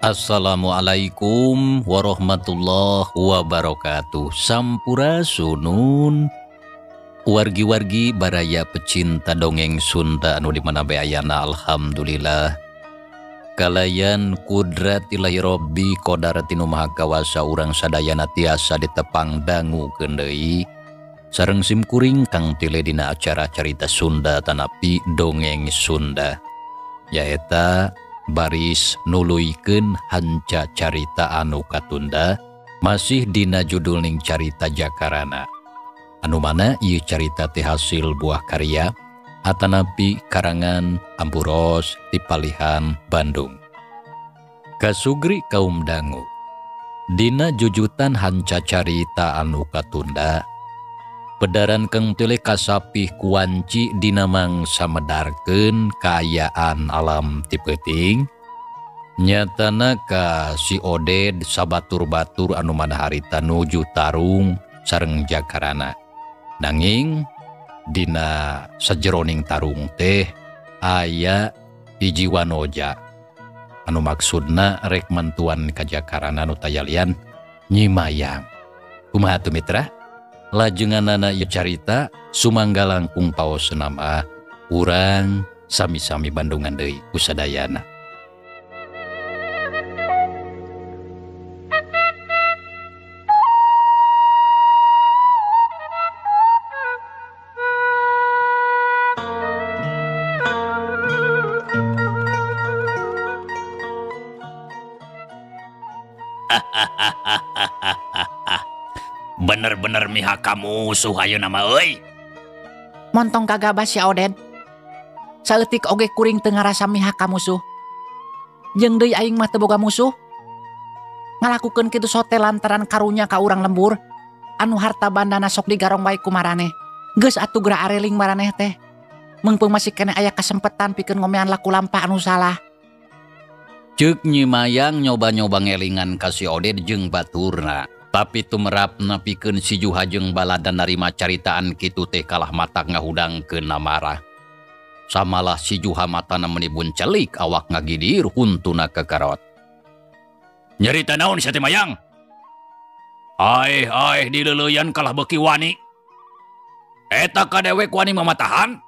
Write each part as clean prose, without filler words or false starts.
Assalamualaikum warahmatullahi wabarakatuh. Sampurasunun. Wargi-wargi baraya pecinta dongeng Sunda anu di mana bae ayana, alhamdulillah. Kalayan kudrat ilahi robbi kodarat nu maha kawasa urang sadayana tiasa ditepang dangu deui. Sareng simkuring kang tile dina acara carita Sunda tanapi dongeng Sunda. Yaeta baris nuluykeun hanca carita anu katunda masih dina judul ning carita Jakarana. Anu mana ieu carita teh hasil buah karya atanapi karangan Ampuros ti Palihan Bandung. Kasugri kaum dangu. Dina jujutan hanca carita anu katunda pedaran kang tele kasapih kuanci dina mangsa medarkeun kaayaan alam ti peuting nyatana ka si Oded sabatur-batur anu mana harita nuju tarung sareng Jakarana. Nanging dina sajeroning tarung teh aya hiji wanoja anu maksudna rek mantuan ka Jakarana nu tayalian Nyi Mayang. Kumaha tuh mitra? Lajenganana ieu carita sumangga langkung paos nama urang sami-sami bandungan deui ku sadayana. Bener-bener mihak kamu musuh ayeuna mah euy. Montong kagabah si Oded. Saeutik oge kuring teu ngarasa mihak ka musuh. Jeung deui aing mah teu boga musuh. Ngalakukeun kitu sote lantaran karunya ka urang lembur anu harta bandana sok digarong wae ku maraneh. Geus atuh geura areling maraneh teh. Meungpeung masih keneh aya kasempetan pikeun ngomean laku lampah anu salah. Ceuk Nyi Mayang nyoba-nyoba ngelingan ka si Oded jeung baturna. Tapi tumerapna pikeun si Juha jeung balada narima caritaan kitu teh kalah mata ngahudangkeun marah. Samalah si Juha matana meni buncelik awak ngagidir huntuna kekerot. Nyerita naon sia teh Mayang? Aeh aeh dileuleyan kalah beuki wani. Eta ka dewek wani mamatahan?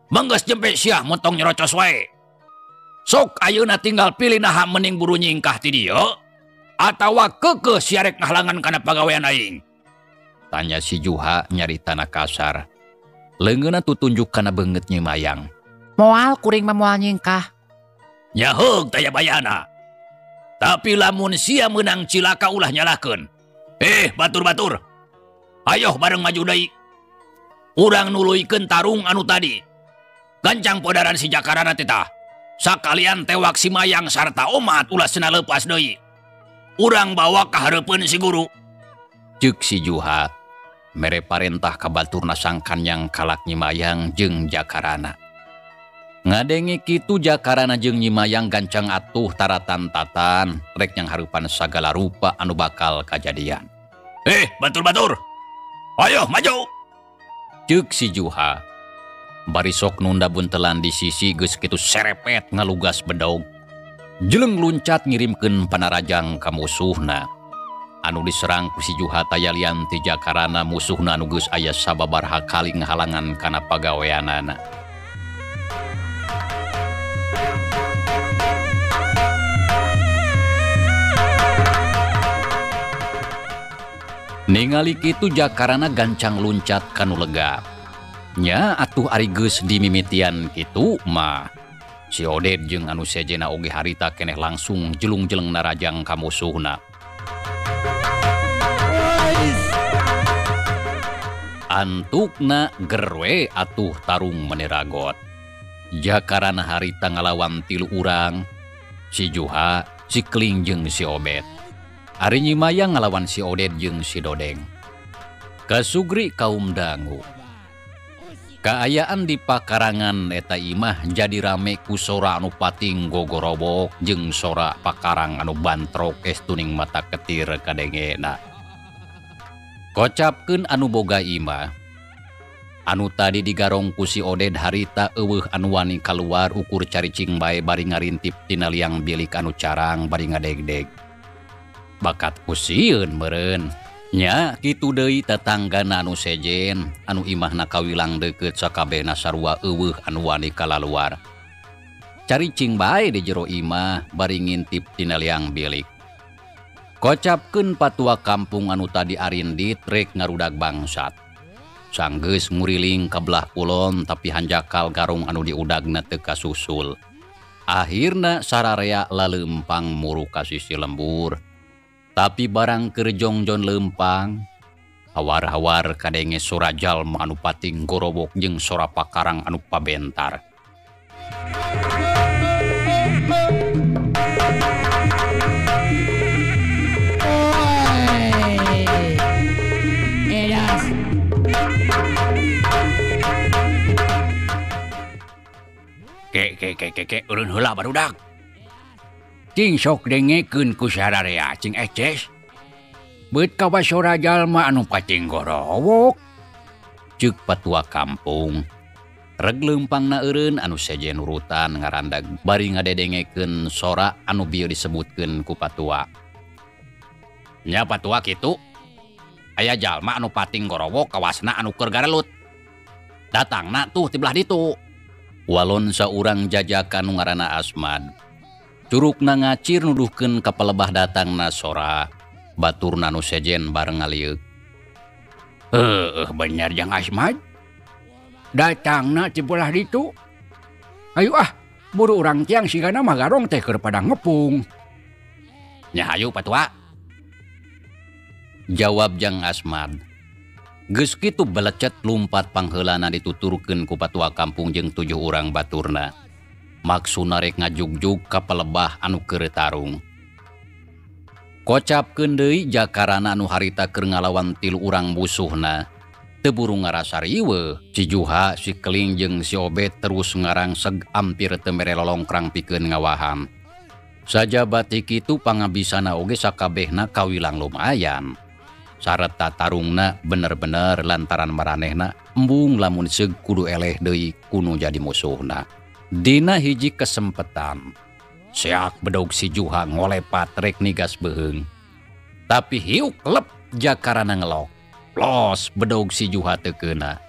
Menggeus jempe sia montong nyerocos wae. Sok ayeuna tinggal pilih naha mending buru nyingkah ti dieu atawa kekeh siarek ngahalangan kana pagawean aing. Tanya si Juha nyaritana kasar. Leungeunna tutunjuk kana beungeut Nyi Mayang. Moal kuring mah moal nyingkah. Nyaheug taya bayana. Tapi lamun sia meunang cilaka ulah nyalahkeun. Batur-batur. Ayoh bareng maju deui. Urang nuluykeun tarung anu tadi. Gancang podaran si Jakarana teh tah. Sakalian tewak si Mayang sarta omat ulah cenah leupas deui. Urang bawa ka hareupeun si guru. Ceuk si Juha mere parentah ka baturna sangkan yang kalak Nyi Mayang jeung Jakarana. Ngadenge kitu Jakarana jeung Nyi Mayang gancang atuh taratan-tatan rek yang hareupan sagala rupa anu bakal kajadian. Batur-batur. Ayo maju. Ceuk si Juha. Bari sok nunda buntelan di sisi geus kitu serepet ngalugas bedog. Jeleng luncat ngirimkeun panarajang ka musuhna. Anu diserang ku si Juha tayalian ti Jakarana musuhna anu geus aya sababaraha kali ngahalangan kana pagaweanana. Ningali kitu Jakarana gancang luncat kanu lega. Nya atuh ari geus dimimitian kitu mah. Si Oded jeung anu sejena oge harita keneh langsung jelung-jeleng narajang ka musuhna. Antukna gerwe atuh tarung meniragot. Jakarana harita ngalawan tilu urang, si Juha, si Kling jeung si Obet. Ari Nyi Mayang ngalawan si Oded jeung si Dodeng. Kasugri kaum dangu. Kaayaan di pakarangan eta imah jadi rame ku sora anu pating gogorobok jeung sora pakarang anu bantrok estuning mata ketir kadengena. Kocapkeun anu boga imah. Anu tadi digarong ku si Oded harita eueuh anu wani kaluar ukur caricing bae bari ngarintip tina liang bilik anu carang bari ngadegdeg. Bakat ku sieun meureun. Nya kitu deui tetanggana anu sejen anu imahna kawilang deukeut sakabehna sarua eueuh anu wani kalaluar. Caricing bae di jero imah bari ngintip tina liang bilik. Kocapkeun patua kampung anu tadi arindit rek ngarudag bangsat. Sanggeus nguriling ka belah kulon tapi hanjakal garong anu diudagna teu kasusul. Akhirna sararea laleumpang muru ka sisi lembur. Tapi barang keur jongjon leumpang, hawar-hawar kadenge sora jalma anu pating gorobok jeung sora pakarang anu pabentar. Ke ke ke ke ke eureun heula barudak. Cing sok dengekeun ku sararea cing eces. Beut kawas sora jalma anu pating gorowok. Ceuk patua kampung. Reg leumpangna eureun anu sejen urutan ngarandag bari ngadedengekeun sora anu bieu disebutkeun ku patua. Nya patua kitu. Aya jalma anu pating gorowok kawasna anu keur garelut. Datangna tuh ti belah ditu. Walon saurang jajakan nu ngaranna Asmad. Curugna ngacir nuduhkeun ka palebah datangna sora. Baturna nu sejen bareng ngalieuk. Heueuh bener jang Asmad. Datangna ti belah ditu. Ayo ah, buru urang tiang sigana mah garong teh keur pada ngepung. Nya hayu patua. Jawab jang Asmad. Geus kitu belecet lumpat pangheulana dituturkeun ku patua kampung jeung 7 urang baturna. Maksudna rek ngajugjug ka palebah anu keur tarung. Kocapkeun deui jakarana anu harita keur ngalawan 3 urang musuhna. Teu buru ngarasa riweuh, si Juha, si Keling jeung si Obet terus ngarangseg ampir teu mere lolongkrang pikeun ngawahan. Sajaba ti kitu pangabisana oge sakabehna kawilang lumayan. Sareta tarungna bener-bener lantaran maranehna embung lamun seug kudu eleh deui kunu jadi musuhna. Dina hiji kesempetan, seak bedog si Juha ngolepat rek nigas beuheung. Tapi hiuk lep jakarana ngelok. Los bedog si Juha teu keuna.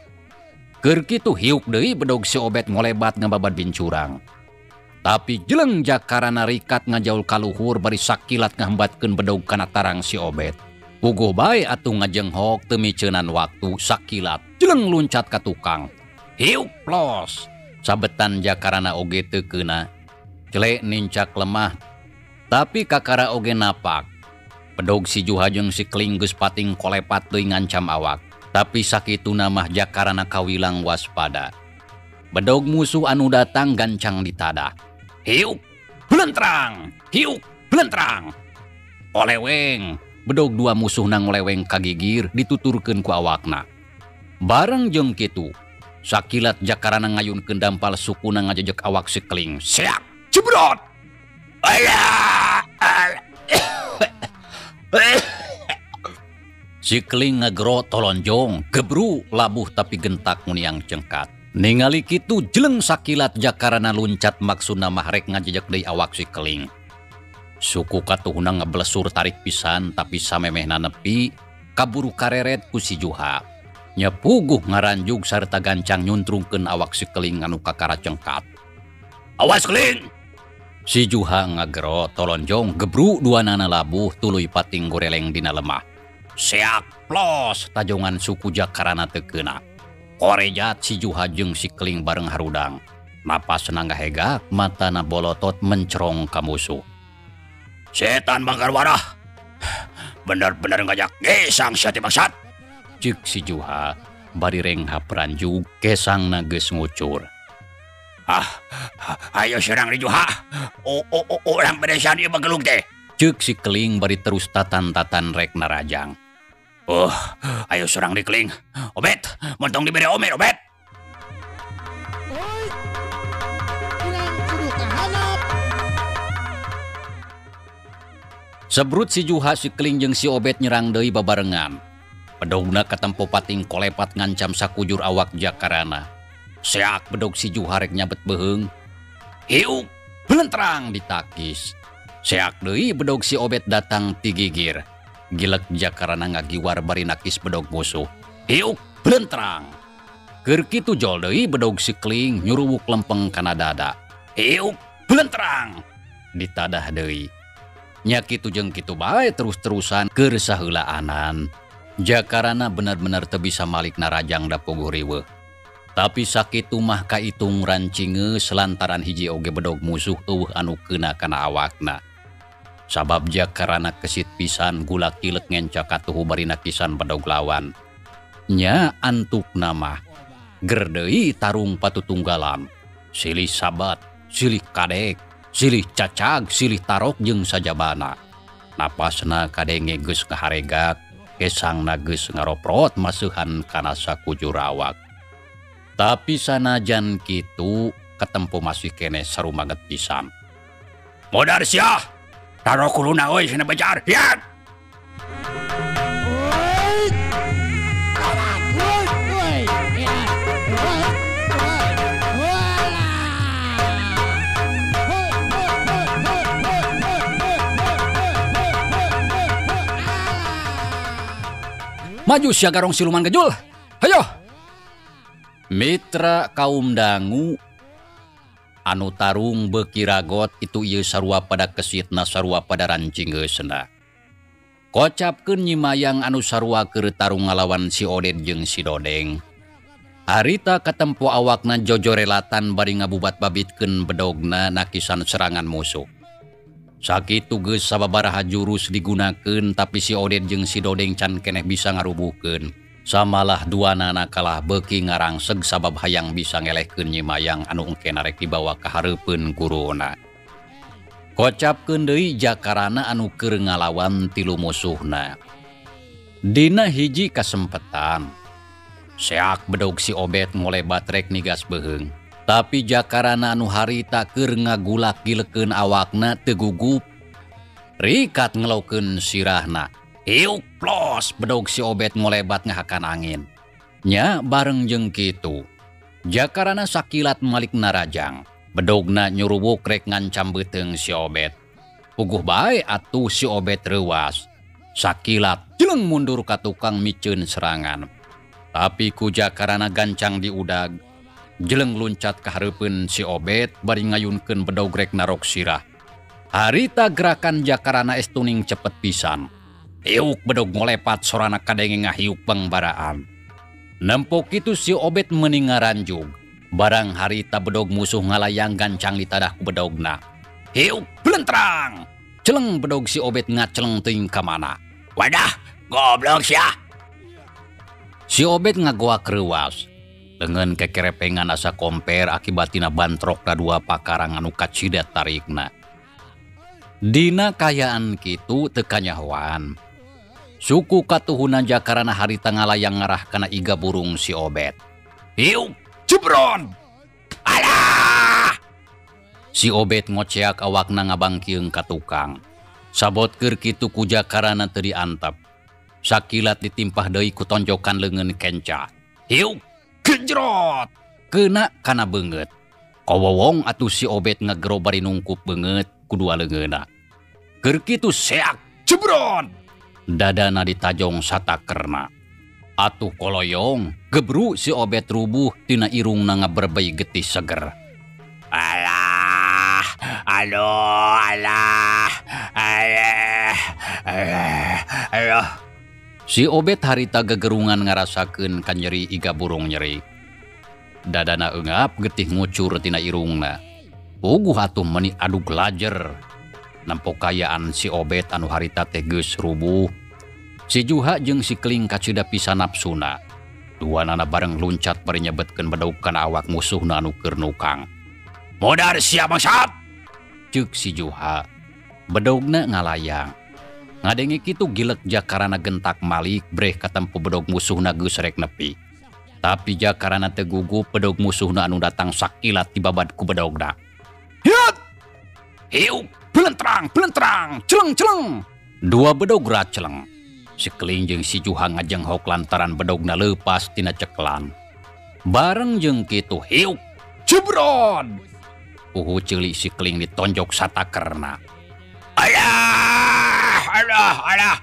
Keur kitu hiuk deui bedog si Obet ngolebat ngababad bincurang. Tapi jeleng jakarana rikat ngajaul kaluhur bari sakilat ngahambatkeun bedog kana tarang si Obet. Puguh bae atuh ngajenghok teu miceunan waktu sakilat jeleng luncat ka tukang. Hiuk plos sabetan jakarana oge teu keuna. Celek nincak lemah tapi kakara oge napak. Bedog si Juha jeung si Keling geus pating kolepat deui ngancam awak. Tapi sakituna mah jakarana kawilang waspada. Bedog musuh anu datang gancang ditadah. Hiuk belentrang, hiuk belentrang. Oleweng bedog dua musuh nang ngoleweng kagigir dituturkeun ku awakna. Bareng jeung kitu, sakilat jakarana ngayunkeun dampal sukuna ngajejek awak si Keling. Seak, jebrot. Ayah! Si Keling ngagero tolonjong, gebru labuh tapi gentak muniang cengkat. Ningali kitu jeleng sakilat jakarana luncat maksudna mah rek ngajejek deui awak si Keling. Suku katuhna ngeblesur tarik pisan tapi samemehna nepi kaburu kareret ku si Juha. Nyepuguh ngaranjug sarta gancang nyuntrungkeun awak si Keling anu kakara cengkat. Awas Keling! Si Juha ngagero tolonjong gebru duanana labuh tuluy pating goreleng dina lemah. Seak plos tajongan suku jakarana teu keuna. Korejat si Juha jeung si Keling bareng harudang. Napasna ngahegak, matana bolotot mencerong ka musuh. Setan bangkar warah. Bener-bener ngajak gesang sia teh bangsat. Ceuk si Juha bari renghap ranjug kesangna geus ngucur. Ah, ayo serang di Juha. Urang beresan ieu bagelug teh. Ceuk si Keling bari terus tatan-tatan rek narajang. Oh, ayo serang di Keling. Obet, montong dibere omer, Obet. Sebrut si Juha, si Keling jeung si Obet nyerang deui babarengan. Bedogna katempo pating kolepat ngancam sakujur awak Jakarana. Seak bedog si Juha rek nyabet beuheung. Hiuk belentrang ditakis. Seak deui bedog si Obet datang ti gigir. Gilek Jakarana ngagiwar bari nakis bedog musuh. Hiuk belentrang. Keur kitu jol deui bedog si Kling nyuruwuk lempeng kana dada. Hiuk belentrang ditadah deui. Nya kitu jeung kitu bae terus-terusan keur saheulaanan. Jakarana benar-benar teu bisa malik narajang da puguh riweuh. Tapi sakitu mah kaitung rancingeus lantaran hiji oge bedog musuh eueuh anu keuna kana awakna. Sabab Jakarana kesit pisan gula kilek ngenca katuhu bari nakisan bedog lawan. Nya antukna mah ger deui tarung patutunggalan. Silih sabat, silih kadek, silih cacag, silih tarok jeung sajabana. Napasna kadenge geus ngaharegak, kesangna geus ngaroprot maseuhan kana sakujur awak. Tapi sanajan kitu katempo masih keneh sarumanget pisan. Modar sia, tarok kuluna euy cenah bejar. Hiat. Maju sia garong siluman gejul. Hayo. Mitra kaum dangu anu tarung beuki ragot itu ieu sarua pada kesitna sarua pada rancingeusna. Kocapkeun Nyimayang anu sarua keur tarung ngalawan si Oded jeung si Dodeng. Harita katempo awakna jojorelatan bari ngabubat-babitkeun bedogna nakisan serangan musuh. Sakitu geus sababaraha jurus digunakeun tapi si Oded jeung si Dodeng can keneh bisa ngarubuhkeun. Samalah duanana kalah beuki ngarangseg sabab hayang bisa ngelehkeun Nyimayang anu engkena rek dibawa ka hareupeun guruna. Kocapkeun deui Jakarana anu keur ngalawan tilu musuhna. Dina hiji kasempetan, seak bedog si Obet ngolebat rek nigas beuheung. Tapi Jakarana anu harita keur ngagulak gilekeun awakna teu gugup. Rikat ngelokeun sirahna. Hiuk plos bedog si Obet ngolebat ngahakan angin. Nya bareng jeung kitu. Jakarana sakilat malik narajang. Bedogna nyuruwuk rek ngancam beuteung si Obet. Puguh bae atuh si Obet reuwas. Sakilat jeleng mundur ka tukang miceun serangan. Tapi ku Jakarana gancang diudag. Jeleng luncat ka hareupeun si Obet bari ngayunkeun bedog rek narok sirah. Harita gerakan Jakarana estuning cepet pisan. Hiuk bedog ngolepat sorana kadenge ngahiuk pangbaraan. Nempo kitu si Obet meni ngaranjug. Barang harita bedog musuh ngalayang gancang ditadah ku bedogna. Hiuk belentrang. Celeng bedog si Obet ngaceleng teuing ka mana. Wadah, goblok sia. Si Obet ngagoak reuwas. Lengan kekerepengan asa komper akibatina bantrokna dua pakarang anu kacida tarikna. Dina kayaan kitu teu kanyahoan. Suku katuhuna Jakarana harita ngalayang ngarah kana iga burung si Obet. Hiuk jebron. Alah! Si Obet ngoceak awakna ngabangkieung ka tukang. Sabot keur kitu ku Jakarana teu diantep. Sakilat ditimpah deui ku tonjokan leungeun kenca. Hiuk gejrot. Kena kana beungeut. Kowowong atuh si Obet ngagero bari nungkup beungeut ku dua leungeunna. Keur kitu seak jebron. Dadana ditajong satakerna. Atuh koloyong gebru si Obet rubuh tina irungna ngaberbei getih seger. Alah, aduh, alah, alah, alah, alah. Si Obet harita gegerungan ngarasakeun ka nyeri iga burung nyeri. Dadana eungap getih ngucur tina irungna. Puguh atuh meuni adug lajer. Nempo kayaan si Obet anu harita teh geus rubuh. Si Juha jeung si Kling kacida pisan napsuna. Duanana bareng luncat bari nyebetkeun bedog kana awak musuhna anu keur nukang. Modar sia bangsat! Ceuk si Juha. Bedogna ngalayang. Ngadenge kitu gilek Jakarana gentak malik breh katempo bedog musuhna geus rek nepi. Tapi Jakarana teu gugup bedog musuhna anu datang sakilat dibabad ku bedogna. Hiat! Hiuk! Belentrang, belentrang, celeng, celeng. Dua bedog raceleng. Si Keling jeung si Juha ngajenghok lantaran bedogna leupas tina ceklan. Bareng jeung kitu hiuk jebrod. Uhu ceuli si Keling ditonjok satakerna. Alah, alah, alah.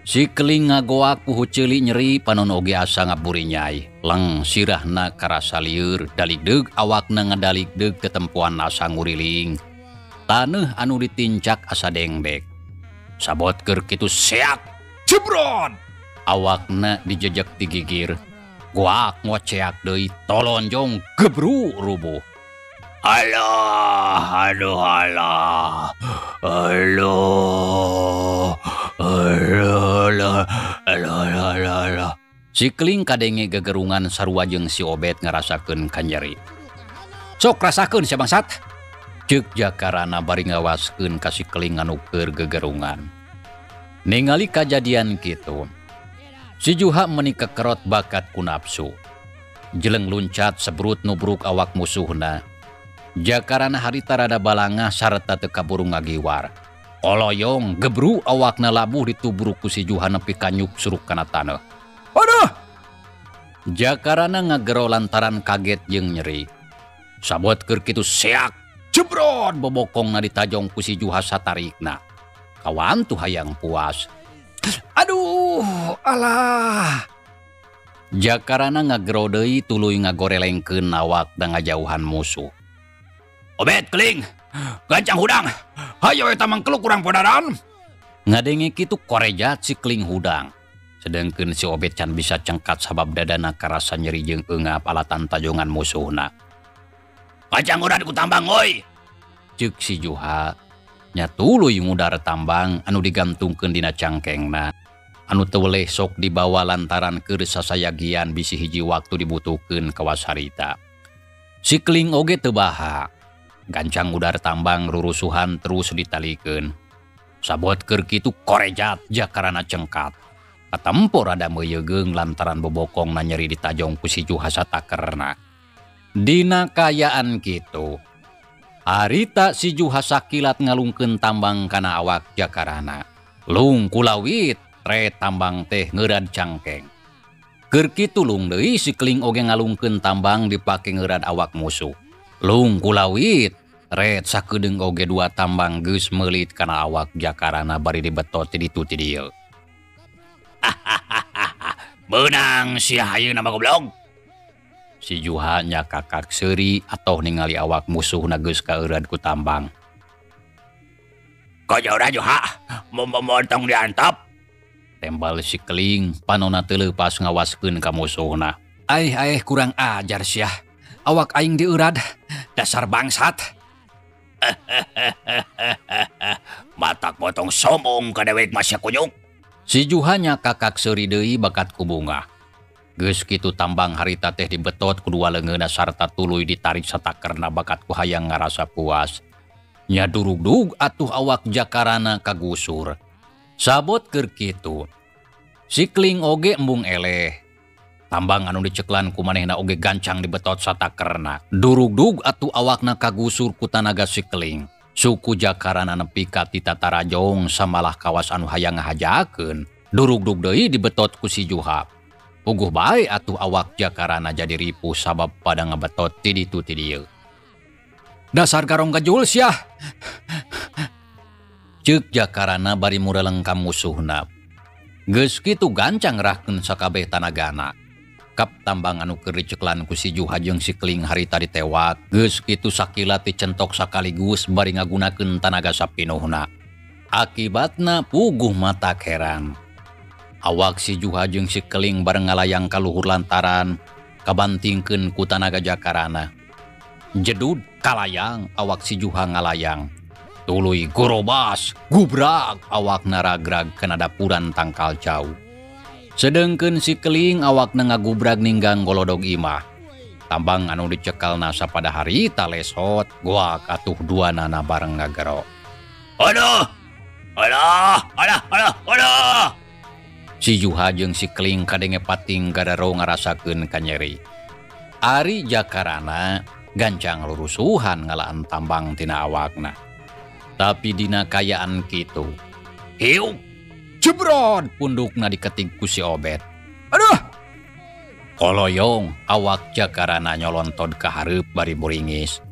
Si Keling ngagoak uhu ceuli nyeri panon oge asa ngaburinyai. Leng sirahna karasa lieur daligdeug awakna ngadaligdeug tetempoan asa nguriling. Taneuh anu ditincak asa dengdek. Sabot keur kitu seak jebrod. Awakna dijejek di gigir. Goak ngoceak deui tolonjong gebru rubuh. Alah, aduh, alah. Aduh, aduh, alah, alah, alah, alah. Si Keling kadenge gegerungan sarua jeung si Obet ngarasakeun kanyeri. Sok rasakeun sia bangsat. Ceuk Jakarana bari ngawaskeun ka si Keling anu keur gegerungan. Ningali kajadian kitu, si Juha meuni kekerot bakat ku nafsu. Jeleng luncat sebrut nubruk awak musuhna. Jakarana harita rada balangah sarta teu kaburu ngagiwar. Koloyong gebru awakna labuh ditubruk ku si Juha nepi ka nyuk suruk kana taneuh. Aduh! Jakarana ngagero lantaran kaget jeung nyeri. Sabot keur kitu seak jebrod bobokongna ditajong ku si Juha satarikna. Kawantu hayang puas. Aduh, alah. Jakarana ngagero deui tuluy ngagorelengkeun awak da ngajauhan musuh. Obet Keling, gancang hudang. Hayo eta mangkeluk kurang podaran. Ngadenge kitu korejat si Keling hudang. Sedengkeun si Obet can bisa cengkat sabab dadana karasa nyeri jeung eungap alatan tajongan musuhna. Gancang hudang ku tambang oi. Ceuk si Juha. Nya tuluy ngudar tambang anu digantungkeun dina cangkengna. Anu teu weleh sok dibawa lantaran keur sasayagian bisi hiji waktu dibutuhkeun kawas harita. Si Keling oge teu baha. Gancang udar tambang rurusuhan terus ditalikeun. Sabot keur kitu korejat Jakarana cengkat. Katempo rada meuyegeung lantaran bobokongna nyeri ditajong ku si Juha satakerna. Dina kayaan kitu, harita si Juha sakilat ngalungkeun tambang kana awak Jakarana. Lung kulawit tre tambang teh ngeurad cangkeng. Keur kitu lung deui si Keling oge ngalungkeun tambang dipake ngeurad awak musuh. Lung kulawit ret sakedeung oge dua tambang geus meulit kana awak Jakarana bari dibetot ti ditu ti dieu. Beunang sia ayeuna mah goblok. Si Juha nya kakak seuri atoh ningali awak musuhna geus kaeurad ku tambang. Kajauh Juha, montong diantap. Tembal si Keling panona teu leupas ngawaskeun ka musuhna. Aih aih kurang ajar sia. Awak aing diurad, dasar bangsat. Matak potong sombong ka dewek masya kunyuk. Si Juha nya kakak seuri deui bakat ku bunga. Geus kitu tambang harita teh dibetot ku dua leungeunna sarta tuluy ditarik satakerna bakat ku hayang ngarasa puas. Nya durugdug atuh awak Jakarana kagusur. Sabot keur kitu, si Keling oge embung eleh. Tambang anu diceklan ku manehna oge gancang dibetot satakerna. Durugdug atuh awakna kagusur ku tanaga si Keling. Suku Jakarana nepi ka titatarajong samalah kawas anu hayang ngahajakeun. Durugdug deui dibetot ku si Juha. Puguh bae atuh awak Jakarana jadi ripuh sabab pada ngebetot ti ditu ti dieu. Dasar garong gajul sia. Ceuk Jakarana bari mureleng ka musuhna. Geus kitu gancang rahkeun sakabeh tanagana. Kap tambang anu keur diceklan ku si Juha jeung si Keling harita ditewak. Geus kitu sakilat dicentok sakaligus bari ngagunakeun tanaga sapinuhna. Akibatna puguh mata heran. Awak si Juha jeung si Keling bareng ngalayang ka luhur lantaran kabantingkeun ku tanaga Jakarana. Jedud kalayang awak si Juha ngalayang. Tuluy gorobas gubrak awakna ragrag kana dapuran tangkal cau. Sedengkeun si Keling awakna ngagubrag ninggang golodog imah. Tambang anu dicekalna sapada harita lesot, goak atuh duanana bareng ngagero. Aduh! Alah, alah, alah, alah. Si Juha jeung si Keling kadenge pating gadaro ngarasakeun kanyeri. Ari Jakarana gancang lurusuhan ngalaan tambang tina awakna. Tapi dina kayaan kitu, hiuk, Jebrod pundukna diketik ku si Obet. Aduh! Koloyong awak Jakarana nyolontod ka hareup bari muringis.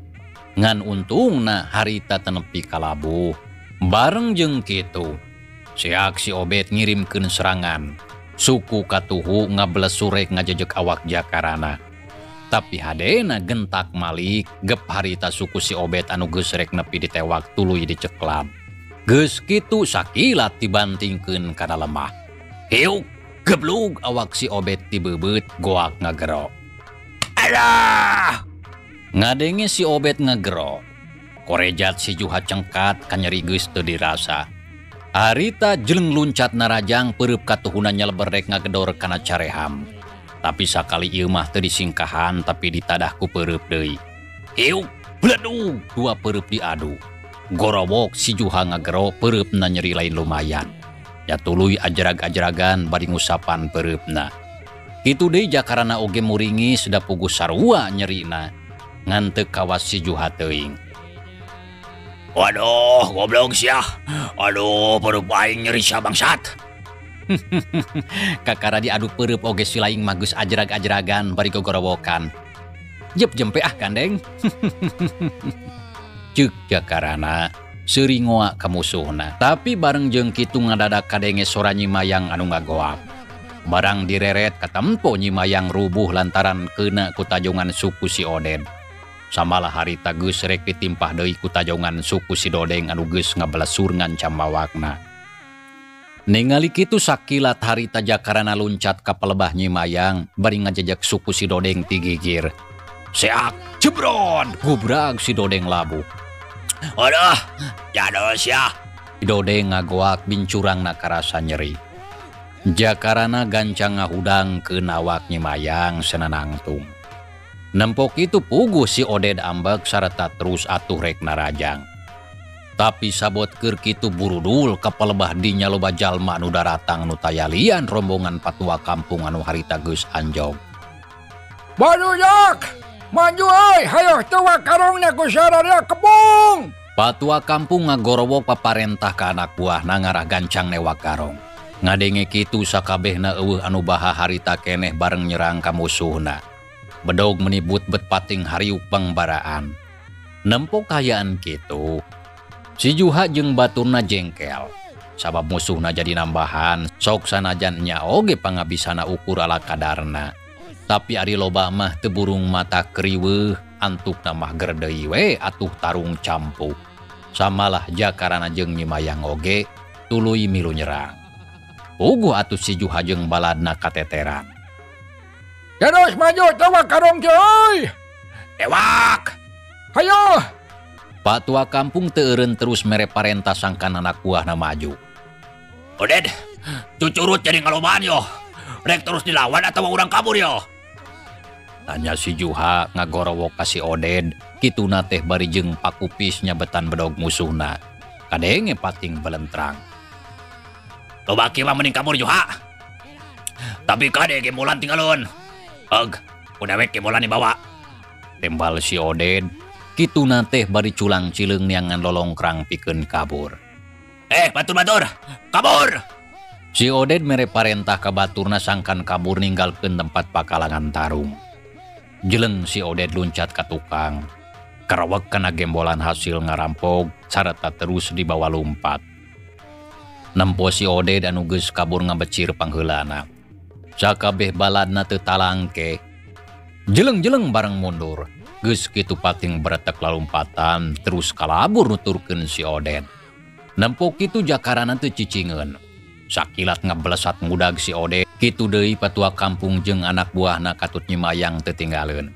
Ngan untungna harita tenepi kalabuh. Bareng jeung kitu, seak si Obet ngirimkeun serangan. Suku katuhu ngabelesurek ngajejek awak Jakarana. Tapi hadena gentak malik gep harita suku si Obet anu geus rek nepi ditewak tuluy diceklam. Geus kitu sakilat dibantingkeun kana lemah. Hiuk geblug awak si Obet dibebeut goak ngagero. Alah! Ngadenge si Obet ngagero. Korejat si Juha cengkat kanyeri geus teu dirasa. Harita jeleng luncat narajang peureub katuhuna nyeleber rek ngagedor kana careham. Tapi sakali ieu mah teu disingkahan tapi ditadah ku peureub deui. Hiuk bledug dua peureub diadu. Gorowok si Juha ngagero peureupna nyeri lain lumayan. Ya tuluy ajrag-ajragan bari ngusapan peureupna. Kitu deui Jakarana oge muringis da puguh sarua nyerina. Ngan teu kawas si Juha teuing. Waduh, goblok sia. Aduh, peureub aing nyeri sia bangsat. Kakara diadu peureub oge si laing mah geus ajrag-ajragan bari gogorowokan. Jep jempe ah gandeng. Ceuk Jakarana seuri ngoa ka musuhna. Tapi bareng jeung kitu ngadadak kadenge sora Nyi Mayang anu ngagoak. Barang direret katempo Nyi Mayang rubuh lantaran keuna ku tajongan suku si Oded. Samalah harita geus rek ditimpah deui ku tajongan suku si Dodeng anu geus ngabalesur ngancam awakna. Ningali kitu sakilat harita Jakarana luncat ka palebah Nyi Mayang bari ngajejek suku si Dodeng ti gigir. Seak jebrod gubrag si Dodeng labuh. Aduh, jadol sia. Si Dodeng ngagoak bincurangna karasa nyeri. Jakarana gancang ngahudang keun awak Nyi Mayang senanangtung. Nempok itu puguh si Oded ambek sarta terus atuh rek narajang. Tapi sabot keur kitu burudul ka palebah dinya loba jalma anu daratang nu tayalian rombongan patua kampung anu harita geus anjog. Barudak, maju euy, hayoh tewak karongna ku sararea kebung. Patua kampung ngagorowok paparentah ka anak buahna ngarah gancang newak karong. Ngadenge kitu sakabehna eueuh anu baha harita keneh bareng nyerang ka musuhna. Bedog menibut bet pating hariuk pangbaraan. Nempok kayaan kitu, si Juha jeung baturna jengkel. Sabab musuhna jadi nambahan, sok sanajan nya oge pangabisana ukur ala kadarna. Tapi ari loba mah teu burung mata kriweuh, antukna mah gerdeui we atuh tarung campuh. Samalah Jakarana jeung Nyi Mayang oge tuluy milu nyerang. Puguh atuh si Juha jeung baladna kateteran. Terus maju tewak karong euy. Tewak. Hayo. Patua kampung teu eureun terus mere parentah sangkan anak buahna maju. Oded, cucurut jadi ngalobaan yo. Rek terus dilawan atau urang kabur yo? Tanya si Juha ngagorowok ka si Oded, kituna teh bari jeung pakupis nyabetan bedog musuhna. Kadenge pating belentrang. Loba kieu mah mending kabur Juha. Tapi kade gembolan tinggalon. Eg, udah wek gembolan dibawa. Tembal si Oded, kituna teh bari culang cileung neangan lolongkrang pikeun kabur. Batur-batur, kabur! Si Oded mere parentah ka baturna sangkan kabur ninggalkeun tempat pakalangan tarung. Jeleng si Oded luncat ka tukang. Karawek kana gembolan hasil ngarampog sarta terus dibawa lumpat. Nempo si Oded anu geus kabur ngabecir pangheulana. Sakabeh baladna teu talangke. Jeleng-jeleng bareng mundur. Geus kitu pating beretek lalumpatan terus kalabur nuturkeun si Oded. Nempo kitu Jakarana teu cicingeun. Sakilat ngebelesat ngudag si Oded. Kitu deui patua kampung jeung anak buahna katut Nyi Mayang teu tinggaleun.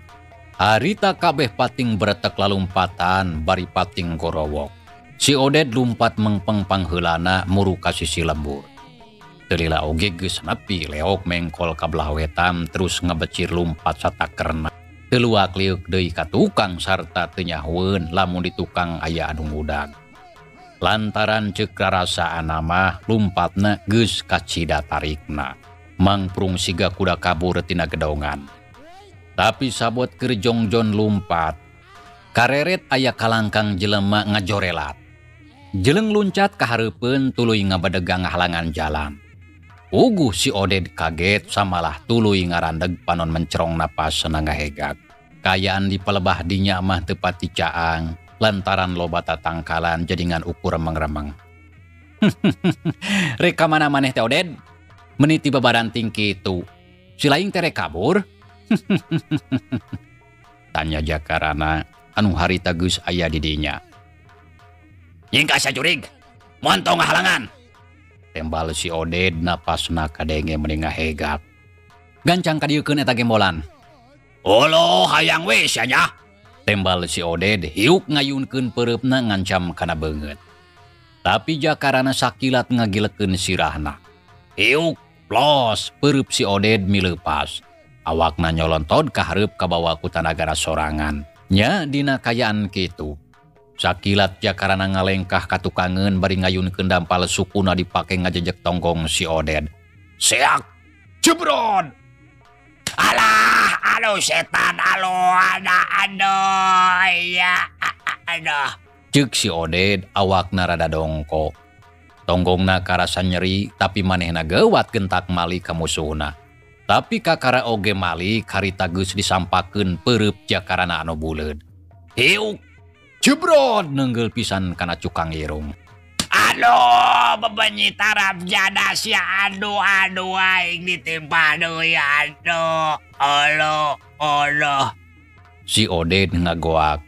Harita kabeh pating beretek lalumpatan bari pating gorowok. Si Oded lumpat mengpeng pangheulana muru ka sisi lembur. Teu lila oge geus nepi leok mengkol ka belah wetan terus ngebecir lumpat satakerna. Teu luak lieuk deui ka tukang sarta teu nyahoeun lamun di tukang aya anu ngudag. Lantaran ceuk rarasaan mah lumpatna geus kacida tarikna. Mangprung siga kuda kabur tina gedongan. Tapi sabot keur jongjon lumpat, kareret aya kalangkang jelema ngajorelat. Jeleng luncat ka hareupeun tuluy ngabadegang ngahalangan jalan. Uguh si Oded kaget samalah tuluy ngarandeg panon mencerong napas ngahegak. Kayaan di palebah dinya mah teu pati caang lantaran loba tatangkalan jadi ngan ukur remeng-remeng. Rek ka mana maneh teh Oded? Meni tiba baranting kitu. Si laing teh rek kabur? Tanya Jakarana anu harita geus aya di dinya. Nyingka sia jurig, montong ngahalangan. Tembal si Oded napasna kadenge meni ngahegak. Gancang kadieukeun eta gembolan. Olo hayang we sia nya. Tembal si Oded hiuk ngayunkeun peureupna ngancam kana beungeut. Tapi Jakarana sakilat ngagilekeun sirahna. Hiuk plos peureub si Oded mileupas. Awakna nyolontod ka hareup kabawa ku tanagana sorangan. Nya dina kayaan kitu. Sakilat Jakarana ngalengkah ka tukangeun bari ngayunkeun dampal sukuna dipake ngajejek tonggong si Oded. Seak jebrod. Alah, aduh setan, aduh, ada, aduh, iya, aduh. Ceuk si Oded awakna rada dongko. Tonggongna karasa nyeri tapi manehna geuwat gentak mali ka musuhna. Tapi kakara oge mali karita geus disampakeun peureub Jakarana anu buleud. Hiuk jebrod neunggeul pisan kana cukang irung. Aduh, bebenyi taraf jada sia, aduh, aduh, aing ditimpa deui, aduh, olo, olo. Si Oded ngagoak,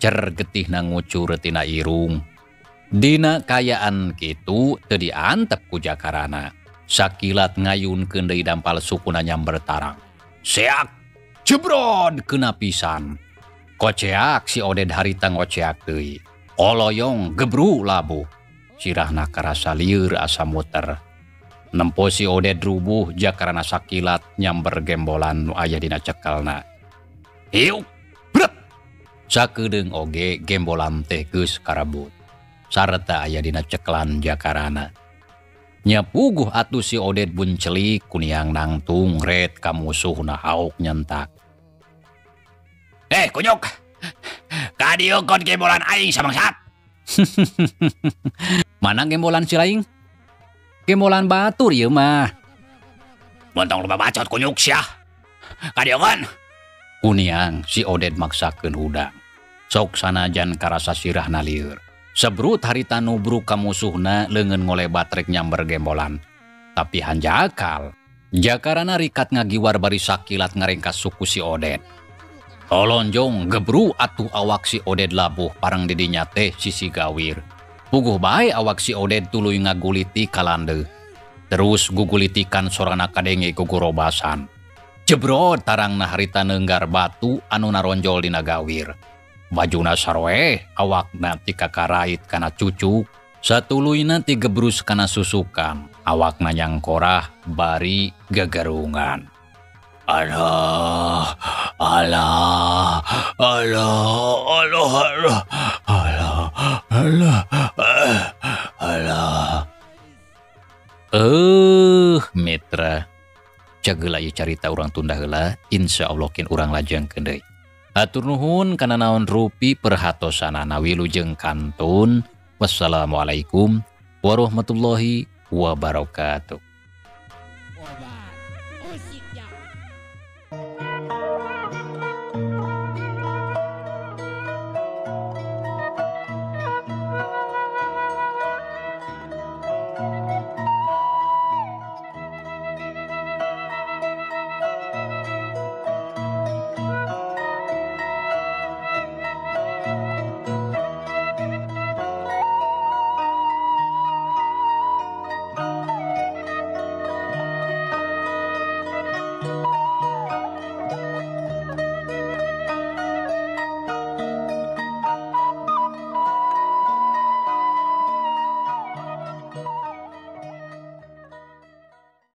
cer getihna ngucur tina irung. Dina kayaan kitu teu diantep ku Jakarana. Sakilat ngayunkeun deui dampal sukuna nyamber tarang. Seak, jebrod kena pisan. Koceak si Oded harita ngoceak deui. Oloyong gebru labuh. Sirahna karasa lieur asa muter. Nempo si Oded rubuh Jakarana sakilat nyamber gembolan nu aya dina cekelna. Hiuk, brep. Sakedeung oge gembolan teh geus karabut. Sarta aya dina cekelan Jakarana. Nya puguh atuh si Oded buncelik kuniang nangtung ret ka musuhna hauk nyentak. Kunyuk. Kadieu kon gembolan aing sabangsat. Mana gembolan si laing? Gembolan batur ieu mah. Montong loba bacot kunyuk sia. Kadieu kon. Kuniang si Oded maksakeun hudang. Sok sanajan karasa sirahna lieur. Sebrut harita nubruk ka musuhna leungeun ngolebat rek nyamber gembolan. Tapi hanjakal. Jakarana rikat ngagiwar bari sakilat ngarengkas suku si Oded. Tolonjong gebru atuh awak si Oded labuh parang didinya teh sisi gawir. Puguh bae awak si Oded tuluy ngaguliti kalandeu. Terus gugulitikan sorana kadenge gugorobasan. Jebrod tarangna harita neunggar batu anu naronjol dina gawir. Bajuna saroeh awakna ti kakarait kana cucuk. Satuluyna ti gebrus kana susukan. Awakna nyangkorah bari gagarungan. Alah, alah, alah, alah, alah, alah, alah, alah. Mitra, cageula ieu carita urang tunda heula, insyaallah kin urang lajengkeun deui. Hatur nuhun kana naon rupi perhatosanana wilujeng kantun. Wassalamualaikum warahmatullahi wabarakatuh.